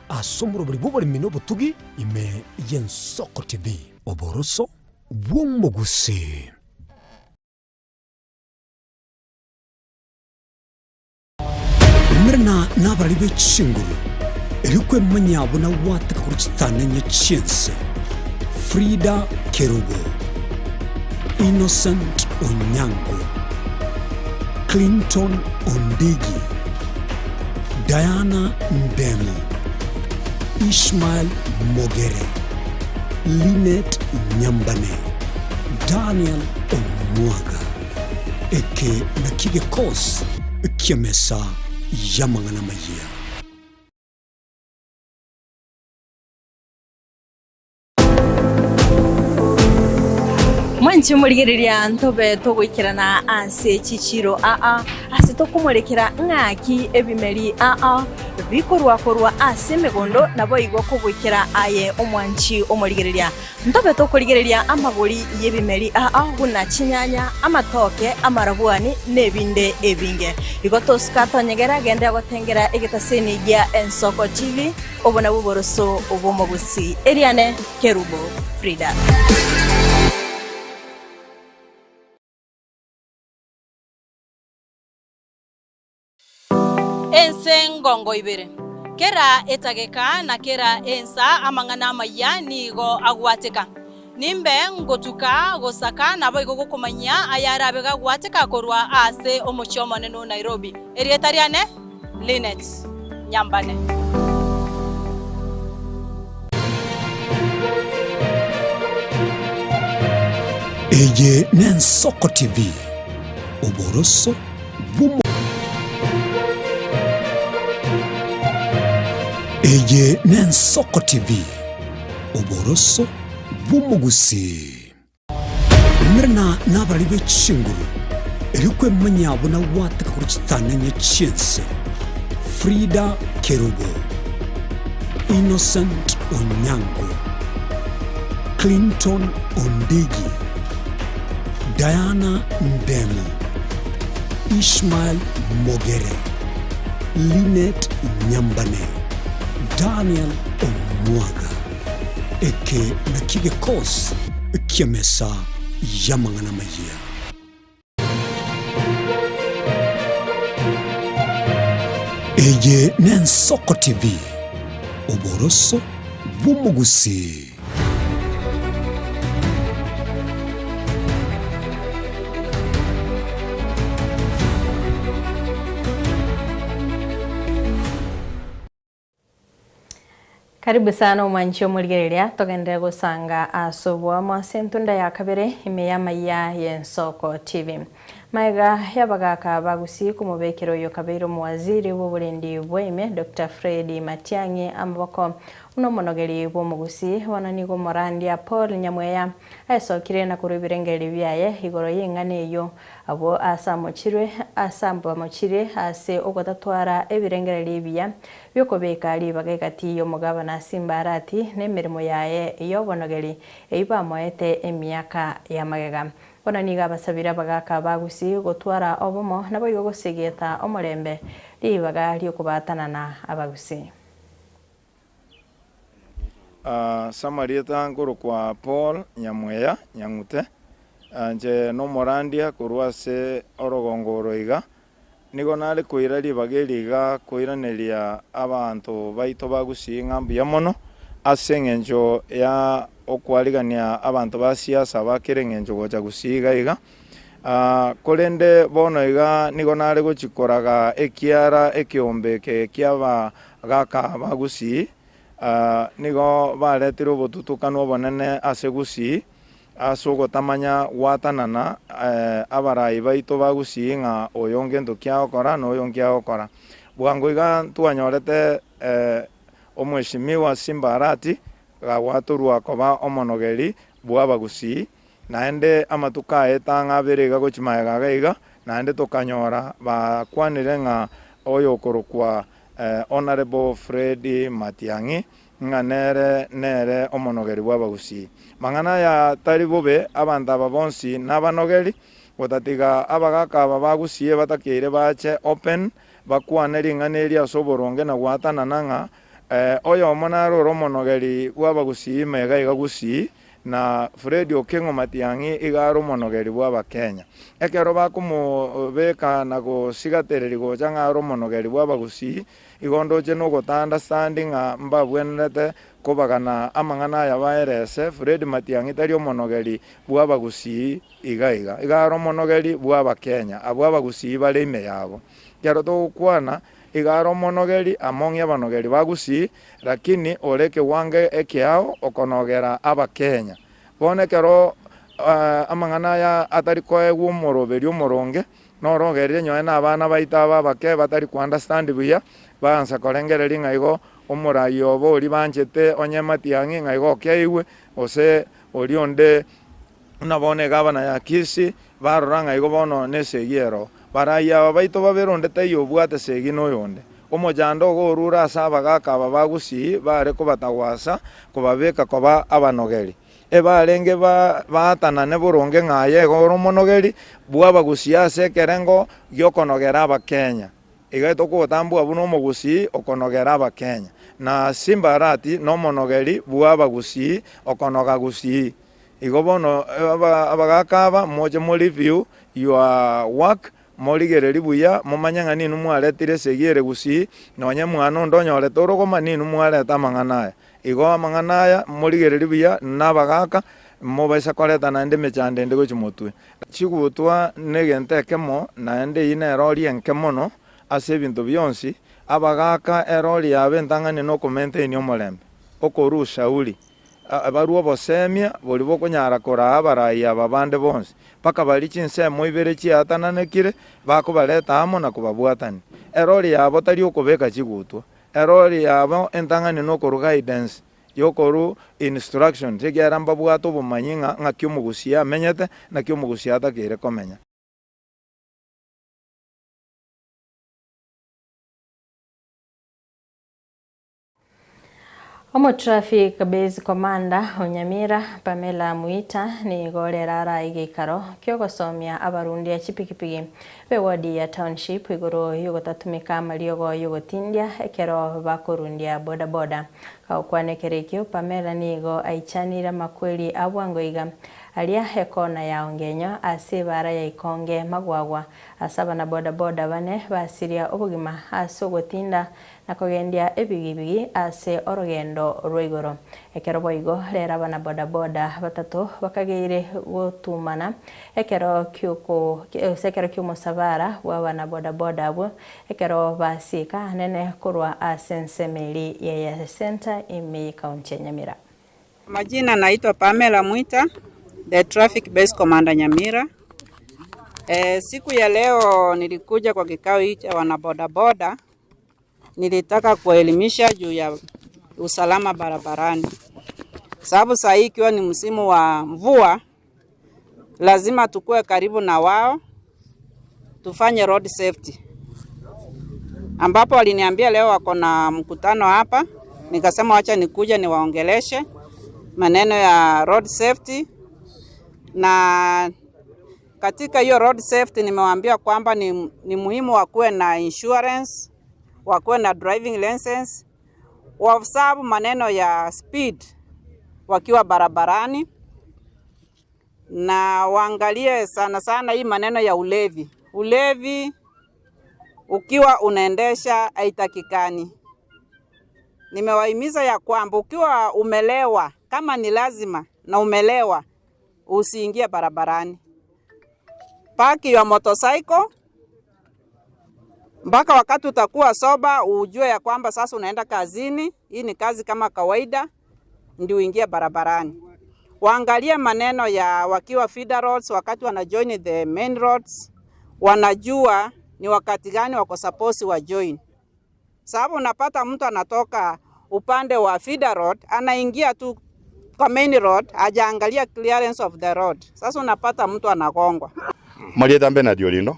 Ase omorobori bw'oboremi na obotugi ime y'Ensoko TV. Oboroso bw'omogusii. Umerana nabarari be chinguru, erio kwemanya buna gwateka korwa chitanenye chi'ense. Frida Kerubo, Innocent Onyango, Clinton Ondigi, Diana Ndemo, Ishmael Mogere, Linet Nyambane, Daniel Omwaga. Eke nakio gekosi ki'emesa y'amang'ana amayia. Mwanche morigereria ntobe togoikerana ase chichiro aa, ase tokomorekera ng'aki ebimeri aa bikorwa korwa ase emegondo, naboigo kogoikera aye omwanchi omorigereria. Ntobe tokorigereria amagori y'ebimeri aa buna chinyanya, amatoke, amarabwani, na ebinde ebinge. Igo tosuka tonyegera genda gotengera egetaseni gia Ensoko TV. Obo nabwo oboroso bw'omogusii. Eriane Kerubo Frida. Ense ngongo ibere. Kera etageka na kera ensa amang'ana amayia nigo agwateka. Nimbe ngotuka gosaka naboigo gokomanyia ayarabe gagwateka korwa ase omochie omonene o Nairobi. Erieta riane Linet Nyambane. Eye n'Ensoko TV, oboroso bw'omo. Eye n'Ensoko TV, oboroso bw'omogusii. Umerana nabarari be chinguru, erio kwemanya buna gwateka korwa chitanenye chi'ense. Frida Kerubo, Innocent Onyango, Clinton Ondigi, Diana Ndemo, Ishmael Mogere, Linet Nyambane, Daniel Omwaga. Eke nakio gekosi ki'emesa y'amang'ana amayia. Eye n'Ensoko TV, oboroso bw'omogusii. Karibu sana omwanchi omorigereria togenderere gosanga ase oboamo ase entunda ya kabere ime y'amaiya y'Ensoko TV. Magega y'abagaaka ba Gusii komobekera oyo kabeire omowaziri bw'oborendi bwaime Doctor Fred Matiang'i amaboko buna omonogeri bw'omogusii bono nigo omorandia Paul Nyamweya aesokire na korwa ebirengererio biaye igoro y'eng'ana eyio Abwo aase amochirwe, aase abamochirie ase ogotatwara ebirengererio ebiya bi'okobeka ribaga egati y'omogabana Simba Arati na emeremo yaye y'obonogeri eyio bamoete emiaka ya magega. Bono nigo abasabire abagaaka ba Gusii gotwara obomo naboigo gosegeta omorembe ribaga ri'okobaatanana Abagusii. Ase amarieta nkorokwa Paul Nyamweya Nyang'ute, inche nomorandia korwa ase orogongo oro iga, nigo nare koira ribaga eri iga koiraneria abanto baito ba Gusii ng'a mbuya mono, ase eng'encho ya okwarigania abanto ba siasa ba kera eng'encho gocha Gusii iga iga. Korende bono iga nigo nare gochia koraga ekiara ekeombe eke ki'abagaaka ba Gusii, Nigo baretire obotutukanu obonene ase Gusii ase ogotamanya gwatanana abarai baito ba Gusii ng'a oyo ngento ki agokora na oyo nki agokora. Bwango iga ntwanyorete Omweshimiwa Simba Arati gagwatorwa koba omonogeri bw'Abagusii, naende amatuko aye tang'a abere iga gochia magega iga iga, naende tokanyora bakwanire ng'a oyokorokwa Honourable Fred Matiang'i ng'a nere nere omonogeri bw'Abagusii. Mang'ana aya tari bobe, abanto aba bonsi nabanogeri, gotatiga abagaka aba ba Gusii batakeire bache open, bakwane ring'ana eri ase oboronge na gwatanana ng'a oyomo nare ore omonogeri bw'Abagusii ime iga iga Gusii, Na Fred Okeng'o Matiang'i iga are omonogeri bw'Abakenya. Ekero bakomobeka na gosigatereria gocha ng'a are omonogeri bw'Abagusii, igo ndoche nogota understand ng'a mbabwenerete kobagana amang'ana aya baerese, Fred Matiang'i tari omonogeri bw'Abagusii iga iga. Iga are omonogeri bw'Abakenya, abwo Abagusii bare ime yabo. Ekero togokwana Iga are omonogeri among'e abanogeri ba Gusii, lakini ore ekewango ekeao okonogera Abakenya. Bono ekero amang'ana aya atari koegwa omoroberi omoronge, norogerire nyowe na abana baito aba abake batari ko understand buya, baansa korengereria ng'a igo omorai obo oria banchete onye Matiang'i ng'a igo okeigwe, gose oria onde Buna bono egavana ya Kisi barora ng'a igo bono nesegi ero. Barai aba baito babere onde taiyo obwate segi noyonde. Omochando ogo orure ase abagaaka aba ba Gusii bare kobatagwasa kobabeka koba abanogeri. Ebarenge baatanane boronge ng'a aye igo ore omonogeri bw'Abagusii ase ekerengo gi'okonogera Abakenya. Iga togotambua buna Omogusii okonogera Abakenya. Na Simba Arati nomonogeri bw'Abagusii okonoga Gusii. Igo bono abagaaka aba, moche mo review your work, morigererie buya, momanye ng'a ninwe mwaretire esegi ere gusii, nonye mwana onde onyorete orogoma ninwe mwareta amang'ana aya. Igo amang'ana aya morigererie buya na abagaaka, mobaisa koreta naende emechando ende gochia motwe. Chigutwa negento ekemo, naende eyio nerori enke mono ase ebinto bionsi, abagaaka erori yabo entang'ani noko maintain omorembe, okorua ushauri. Barue obosemia boria bokonyara koraa abarai aba bande bonsi, mpaka baria chinsemo ibere chiatananekire, bakobareta amo na kobabwatania. Erori yabo tari okobeka chigutwa, erori yabo entang'ani nokorwa guidance, yokorwa instructions, ekiagera mbabwate obomanyi ng'a ng'aki omogusia amenyete, naki omogusia atakeire komenya. Omotraffic Base Commander o Nyamira, Pamela Muita, nigo rero arae egeikaro ki'ogosomia abarundia chipigipigi b'ewodi ya Township igoro y'ogotatumeka amariogo y'ogotindia ekero bakorundia bodaboda. Kagokwana ekero ekio, Pamela nigo aichanire amakweri a bwango iga aria ekona ya Ongenyo ase ebara ya Ikonge Magwagwa ase abanabodaboda bane basiria obogima ase ogotinda na kogendia ebigibigi ase orogendo rwa igoro. Ekero boigo rero abana bodaboda batato bakageire gotumana ekero ki'oko gose ekero ki'omosabara bw'abana bodaboda abwo, ekero basieka anene korwa ase ensemo eria ya Yaya Centre ime y'ecounty ya Nyamira. Majina naitwa Pamela Mwita, the traffic base commander Nyamira. E, siku ya leo nilikuja kwa kikao hiki cha wanabodaboda, nilitaka kuwaelimisha juu ya usalama barabarani, sababu saa hii ikiwa ni msimu wa mvua, lazima tukue karibu na wao, tufanye road safety, ambapo waliniambia leo wako na mkutano hapa, nikasema wacha nikuja niwaongeleshe maneno ya road safety na katika hiyo road safety nimewaambia kwamba ni, ni muhimu wakuwe na insurance, wakuwe na driving license, waobserve maneno ya speed wakiwa barabarani na waangalie sana sana hii maneno ya ulevi. Ulevi ukiwa unaendesha haitakikani. Nimewahimiza ya kwamba ukiwa umelewa, kama ni lazima na umelewa, usiingie barabarani. Park your motorcycle mpaka wakati utakuwa soba, ujue ya kwamba sasa unaenda kazini. Hii ni kazi kama kawaida, ndio uingie barabarani. Waangalie maneno ya wakiwa feeder roads, wakati wana join the main roads, wanajua ni wakati gani wako supposed wa join, sababu unapata mtu anatoka upande wa feeder road anaingia tu kwa main road, hajaangalia clearance of the road. Sasa unapata mtu anagongwa. Marieta Benard Orino,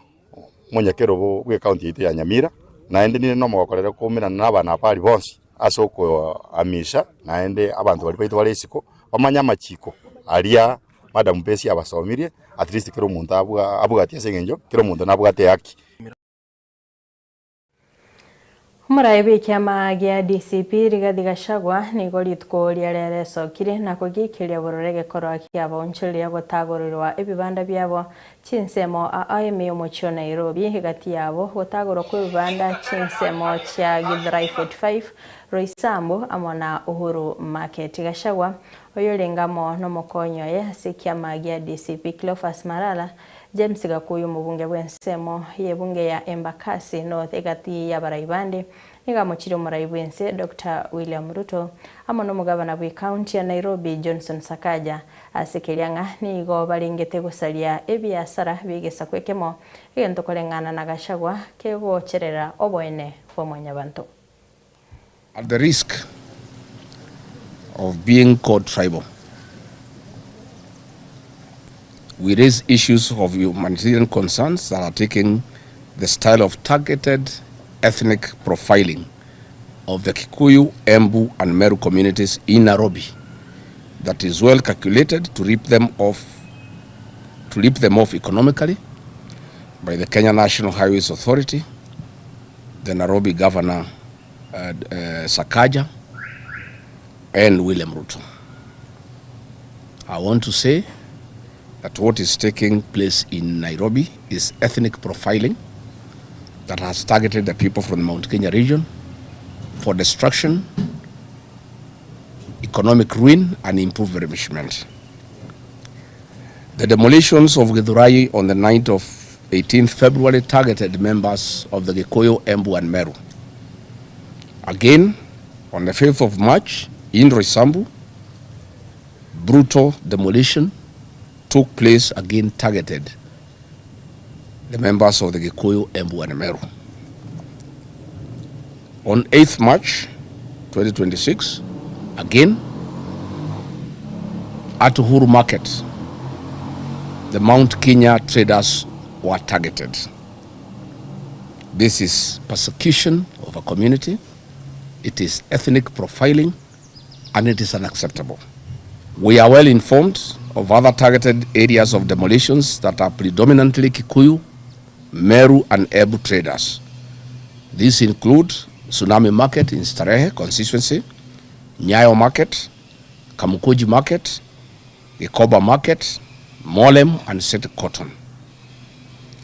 omonyakerobo bw'ecounty yaito ya Nyamira, naende ninde nomogokorere koumerana nabana aba aria bonsi ase okoamisha naende abanto baria baito bare isiko bamanye amachiko aria Madam Besi abasomirie at least kera omonto abwa abwati ase eng'encho kera omonto nabwate ehaki. Omorai bw'ekiama gia DCP Rigathi Gachagua nigo rituko ria rero esokire na kogiikeria bororo egekorwa kiabaonchoreria gotagorerwa ebibanda biabo chinsemo aa ime y'omochie o Nairobi egati yabo gotagorwa kw'ebibanda chinsemo chia Githurai 45, Roysambu amo na Uhuru Market. Gachagua oyorenge amo nomokonyi oye ase ekiama gia DCP Cleophas Malala James Gakuyu omobunge bw'ensemo y'ebunge ya Embakasi North egati y'abarai bande, nigo amochire omorai bw'ense Doctor William Ruto amo nomogabana bw'ecounty ya Nairobi Johnson Sakaja ase keria ng'a nigo barengete gosaria ebiasara bi'egesaku ekemo, egento koreng'ana na Gachagua kegocherera oboene bwa mwanyabanto. At the risk of being called tribal, we raise issues of humanitarian concerns that are taking the style of targeted ethnic profiling of the Kikuyu, Embu and Meru communities in Nairobi that is well calculated to rip them off, to rip them off economically by the Kenya National Highways Authority, the Nairobi Governor uh, uh, Sakaja and William Ruto. I want to say that what is taking place in Nairobi is ethnic profiling that has targeted the people from the Mount Kenya region for destruction, economic ruin, and impoverishment. The demolitions of Githurai on the night of 18th February targeted members of the Gikuyu, Embu, and Meru. Again, on the 5th of March, in Roysambu, brutal demolition took place again targeted the members of the Gikuyu, Embu, and Meru. On 8th March 2026, again, at Uhuru Market, the Mount Kenya traders were targeted. This is persecution of a community. It is ethnic profiling. And it is unacceptable. We are well informed of other targeted areas of demolitions that are predominantly Kikuyu, Meru and Embu traders. These include Tsunami Market in Starehe constituency, Nyayo Market, Kamukunji Market, Ikoba Market, Molem and City Cotton.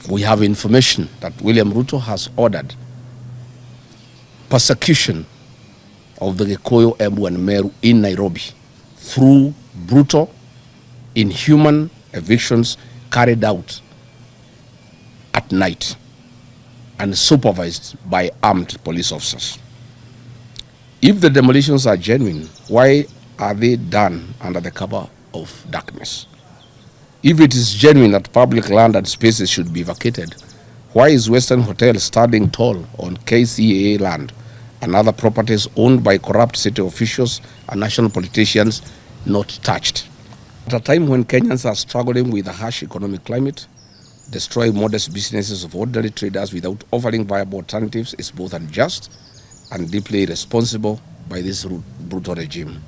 We have information that William Ruto has ordered persecution of the Gikuyu, Embu and Meru in Nairobi through brutal, inhuman evictions carried out at night and supervised by armed police officers. If the demolitions are genuine, why are they done under the cover of darkness? If it is genuine that public land and spaces should be vacated, why is Western Hotel standing tall on KCAA land and other properties owned by corrupt city officials and national politicians not touched? At a time when Kenyans are struggling with a harsh economic climate, destroying modest businesses of ordinary traders without offering viable alternatives is both unjust and deeply irresponsible by this brutal regime.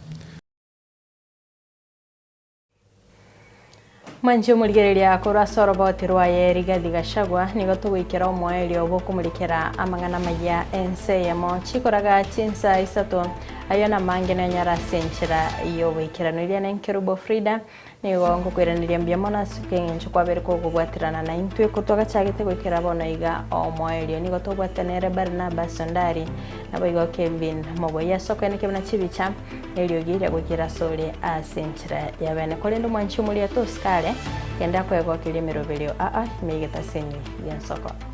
Mwanche omorigereria korwa ase oroboti rwaye Rigathi Gachagua nigo togoikera omoerio bw'okomorikera amang'ana amaya ense eyemo chikoraga chinsa isato ayio namange nonyare ase enchera y'oboikeranu. Eria nenkerubo Frida nigo ngokoiraneria mbuya mono ase eng'encho kwabeire kogobwaterana naintwe kotwagachagete goikera bono iga omoerio. Nigo tobwatanere Barnabas Ondari naboigo Kelvin Mogoyi ase okoenekia buna chibicha Eriogi riagoikera asore ase enchera ya bene. Korende omwanchi omoria tosika are, genda kwegokeria emeroberio aa ime y'egetaseni gi'ensoko.